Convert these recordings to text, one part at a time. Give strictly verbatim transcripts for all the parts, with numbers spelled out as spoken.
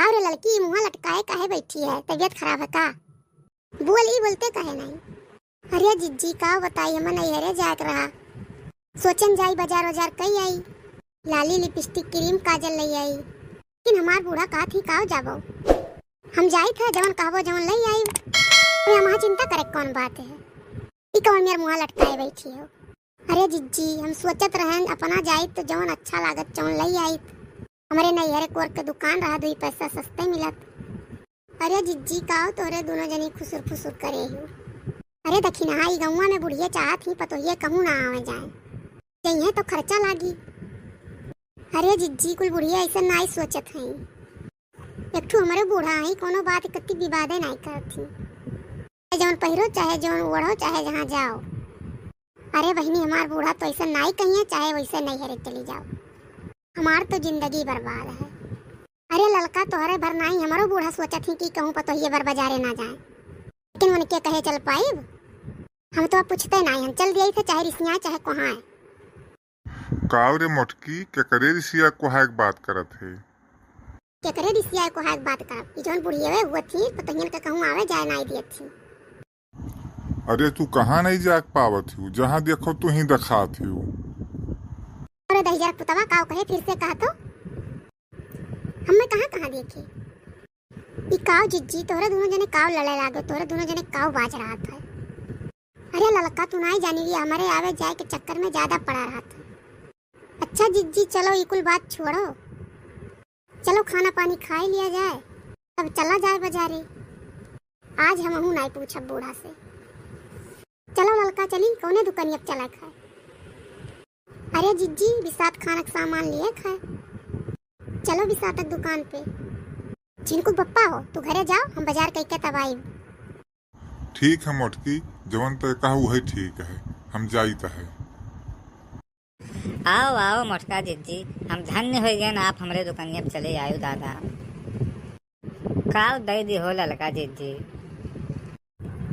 अरे ललकी, मुँह लटकाए काहे बैठी है, तबीयत खराब है का? बोल, ई बोलते काहे नहीं? अरे जिज्जी, का बताई, हमन नैहरे जाए के रहा, सोचन जाई बाजार वाजार कई आई, लाली लिपस्टिक क्रीम काजल लई आई, लेकिन हमार बूढ़ा कहत ही काव जाबो, हम जाइत है जवन कहबो जवन लई आई, अरे हमार चिंता करे कौन बात है, ई कौन मेर मुँह लटकाए बैठी हो? अरे जिज्जी, हम सोचत रहन अपना जाइत तो जवन अच्छा लागत जवन लई आइत, हमरे नैहरे कोर के दुकान रहा, दुई पैसा सस्ते मिलत। अरे जिज्जी, काव तोहरे दुनो जनी खुसुर फुसुर करे ही? अरे दखिनहा, ई गौवा में बुढ़िया चाहत ही पतोहिए कहूँ ना आवे जाए, जइहे तो खर्चा लागी। अरे जिज्जी, कुल बुढ़िया ऐसे नाई सोचत हई। एक ठो हमरे बूढ़ा हई, कोनो बात कत्ती विवादे नाई करत ही। जवन पहिरो चाहे जवन ओढ़ो चाहे जहाँ जाओ। अरे बहिनी, हमार बूढ़ा तो ऐसे नाई कहिए, चाहे वैसे नैहरे चली जाओ। हमार तो जिंदगी बर्बाद है। अरे ललका, तोहरे भर नाई, हमरो बूढ़ा सोचत ही कि कहूँ पतोहिए बर बाजारे ना जाए, लेकिन उनके कहे चल पाइब? हम तो अब पूछते नाई, हम चल दिए थे, चाहे रिसियाए चाहे कोहाए। काव रे मोटकी, केकरे रिसिया कोहाए के बात करत है? केकरे रिसिया कोहाए के बात करब? ई जौन बुढ़ियवे हुआ थी, पतोहियन के कहूँ आवे जाए नाई दियत थी। अरे तू कहाँ नहीं जाके पावत हूँ, जहाँ देखो तू ही दिखात हूँ। अरे दहिजरा पुतवा काव कहे, फिर से कहा तो। हमें कहाँ कहाँ देखे? ई काव जिज्जी, तोहरे दोनों जने काव लड़े लागे, तोहरे दोनों जने काव बाज रहत है। अरे ललका, तू नाई जानी, ये हमारे आवे जाए के चक्कर में ज्यादा पड़ा रहत है। अच्छा जिज्जी, चलो ई कुल बात छोड़ो, चलो खाना पानी खाई लिया जाए, तब चला जाए बाजारे। आज हमहू नाई पूछब बूढ़ा से। चलो ललका, चली कौने दुकानिया पे चला खाए? अरे जिज्जी, बिसात खाना के सामान लिए खाए। चलो बिसात के दुकान पे। झिनकू बप्पा हो, तू घरे जाओ, हम बाजार कइके तब आइब। ठीक है मोटकी, जवन तय कहा वही ठीक है, हम जाइत है। आओ, आओ मोटका जिज्जी, हम धन्य होइ गए ना, आप हमरे दुकानिया पे चले आयो दादा। काव दे दी हो ललका जिज्जी।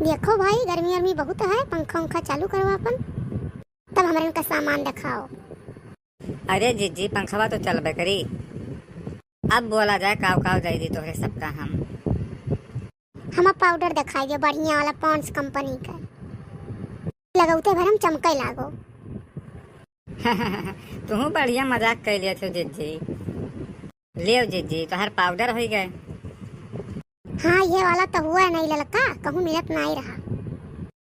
देखो भाई, गर्मी वर्मी बहुत है, पंखा उंखा चालू करो अपन, तब हमरे इनका सामान दिखाओ। अरे जिज्जी, पंखवा तो चलबे करी, अब बोला जाए काव काव दे दी तोहरे सबका हम। हम पाउडर दिखाई दियो बढ़िया वाला पॉन्ड्स कंपनी का, लगौते भर हम चमके लागो। तू बढ़िया मजाक कर लिया थे जिज्जी। लेव जिज्जी, तोहर पाउडर होइ गए। हाँ, ये वाला तो हुआ नहीं ललका, कहूँ मिलत नहीं रहा।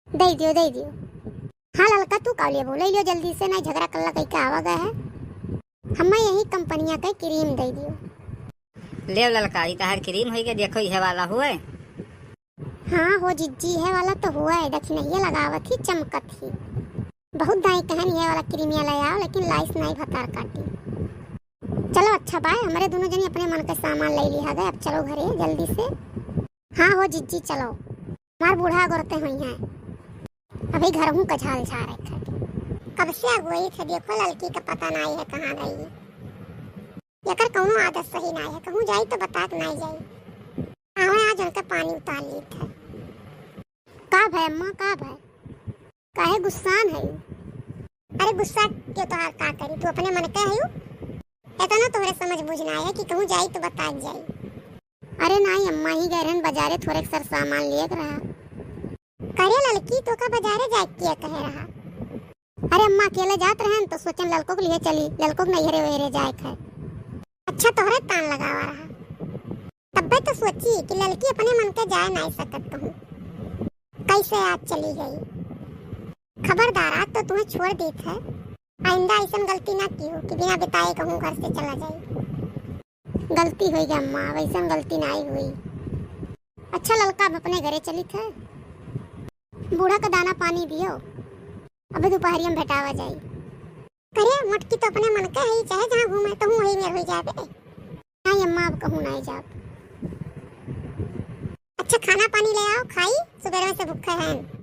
दे दियो, दे दियो। हाँ ललका, तू का लेबो? ले लियो जल्दी से, नहीं झगड़ा करला कहीं के आवा गए है। हमें यही कंपनिया के क्रीम दे दियो। लेव ललका, ई तोहर क्रीम होइ गए, देखो ये वाला हुए। हाँ हो जिज्जी, ये वाला तो हुए, दखिनहिया लगावत ही चमकत ही। बहुत दाई कहन ये वाला क्रीमिया ले आओ, लेकिन लाइस नहीं भतार काटी। चलो अच्छा बाय, हमरे दोनों जनी अपने मन के सामान ले लिहा गए, अब चलो घरे जल्दी से। हाँ हो जिज्जी, चलो, हमार बूढ़ा गोरते हुई हैं, अभी घर हूँ कझाल झारे खाटी। कब से अगुआई थे, देखो ललकी का पता नहीं है कहाँ गई। एकर कौनो आदत सही नहीं है, कहूँ जाई तो बता के नहीं जाई। आवे आज उनका पानी उतार ली थे। का भय अम्मा, का भय? काहे गुस्सान है? अरे गुस्सा के तोहार का करी, तू अपने मन के हयू। इतना तोहरे समझ बुझ ना आया कि कहूँ जाई तो बता जाई। अरे नाई अम्मा, ही गए रहन बाजारे, थोड़े सर सामान लिए के रहा। करे ललकी, तो का बाजारे जाए के कहे रहा? अरे अम्मा, अकेले जात रहन तो सोचन ललको के लिए चली, ललको के नैहरे वैहरे जाए के है। अच्छा तोहरे तान लगावा रहा। तब्बे तो सोची कि ललकी अपने मन के जाए नाई सकत कहूँ। कैसे आज चली गई? खबरदार, आज तो तुम्हें छोड़ दीत है। आइंदा ऐसन गलती ना कियो कि बिना बताए कहूँ घर से चला जाए। गलती होइ गई अम्मा, वैसन गलती नाई हुई। अच्छा ललका, अब अपने घरे चलित है, बूढ़ा का दाना पानी दियो, अबे दोपहरिया में भेटावा जाई। करे मोटकी तो अपने मन के है, चाहे जहाँ घूमे तो हूँ वही मेर हुई जाबे। नाई अम्मा, अब कहूँ नाई जाब। अच्छा खाना पानी ले आओ, खाई, सुबेरे में से भूखे हैं।